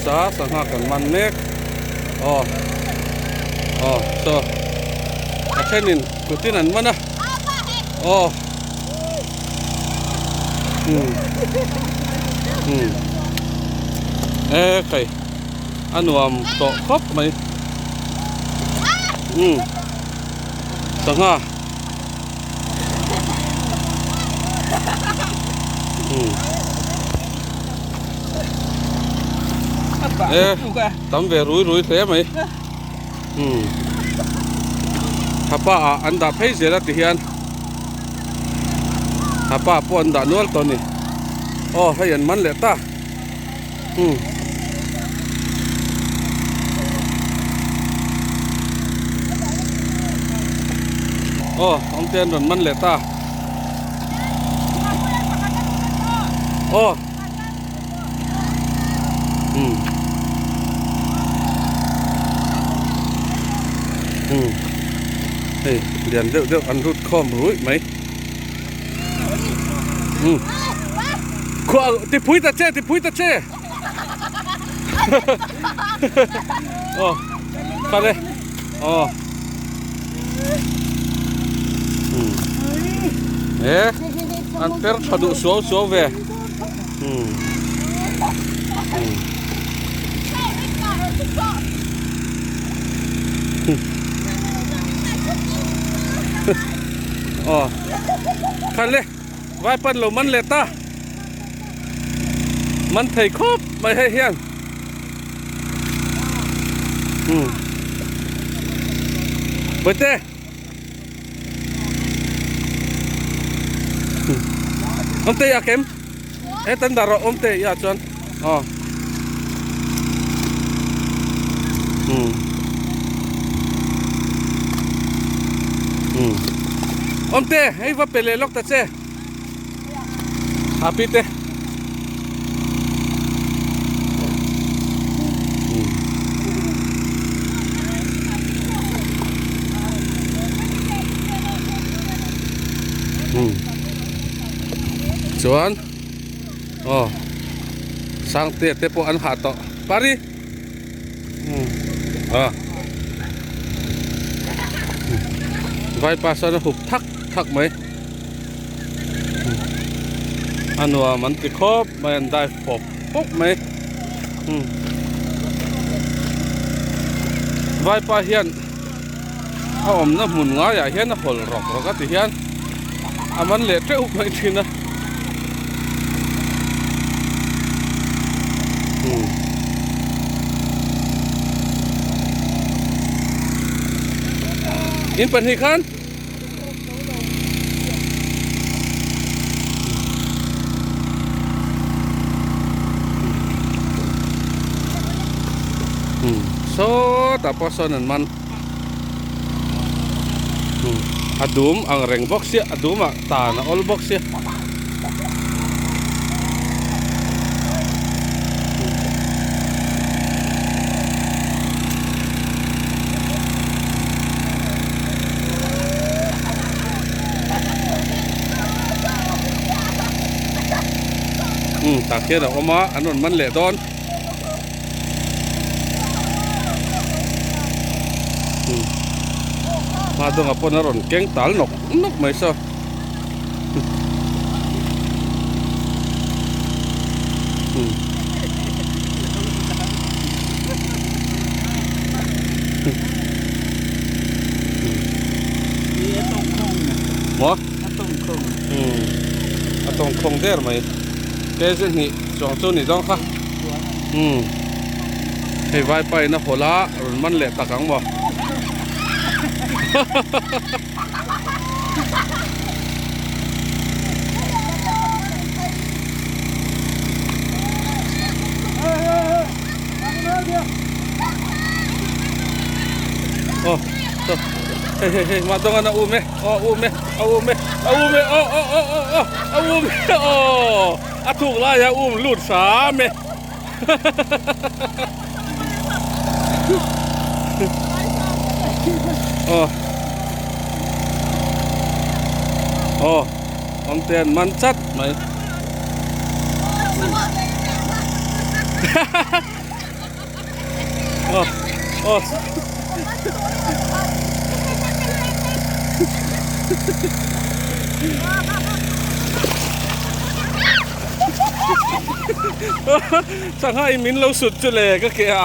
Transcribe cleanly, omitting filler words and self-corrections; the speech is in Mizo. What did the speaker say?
nasa sangha kan man mek aw aw saw a thenin kutin an man a aw umm umm e khai a nuam tawh khawp mai umm sangha. E tam ve rui rui hle mai thapa ah an dah phei zel a ti hian thapa pawh an dah nual tawh a ni aw hei an man leh ta. Aw awmte an rawn man leh ta aw um um hei lian deuh deuh an rut khawm ruih mai. Um khuah ti phui ta che ti phui ta che aw kha le aw um e an per tha duh suau suau ve um um aw kha le vai pan lo man leh ta man thei khawp mai hei hian um bawihte awmte a kem hetan dah rawh awmte ah chuan aw um um awmte hei va pe leh lawk ta che happy te um chuan. Aw Sangte te pawh an hah tawh pari a vaipa sawn a hup thak thak mai a nuam an ti khawp mai an dive pawp pawp mai vaipa hian a awmna hmun ngaiah hian a hawl rawk rawk a ti hian a man leh teuh mai thin a in pahnih khan sawtah pawh sawn an man a dum ang reng bawk sia a dum ah tan a awl bawk sia. Umm tah khian a awm a an rawn man leh dawn umm hma dawngah pawn a rawn keng tal nawk nawk mai saw. Maw? A tawng khawng der mai. Kg hnih chuang chu ni dawn kha. Hei vaipa in a hawl a rawn man leh tak ang maw? Oh, so, hey, hey, hey, ma dong ana um e, oh, um e, a um e, a um e, oh, oh, oh, oh, oh, a um e, oh, a thuk lai a um lut hram e. Aw aw awm te an man chat mai. Aw. Sangha in min lo sut chu le ka ke a.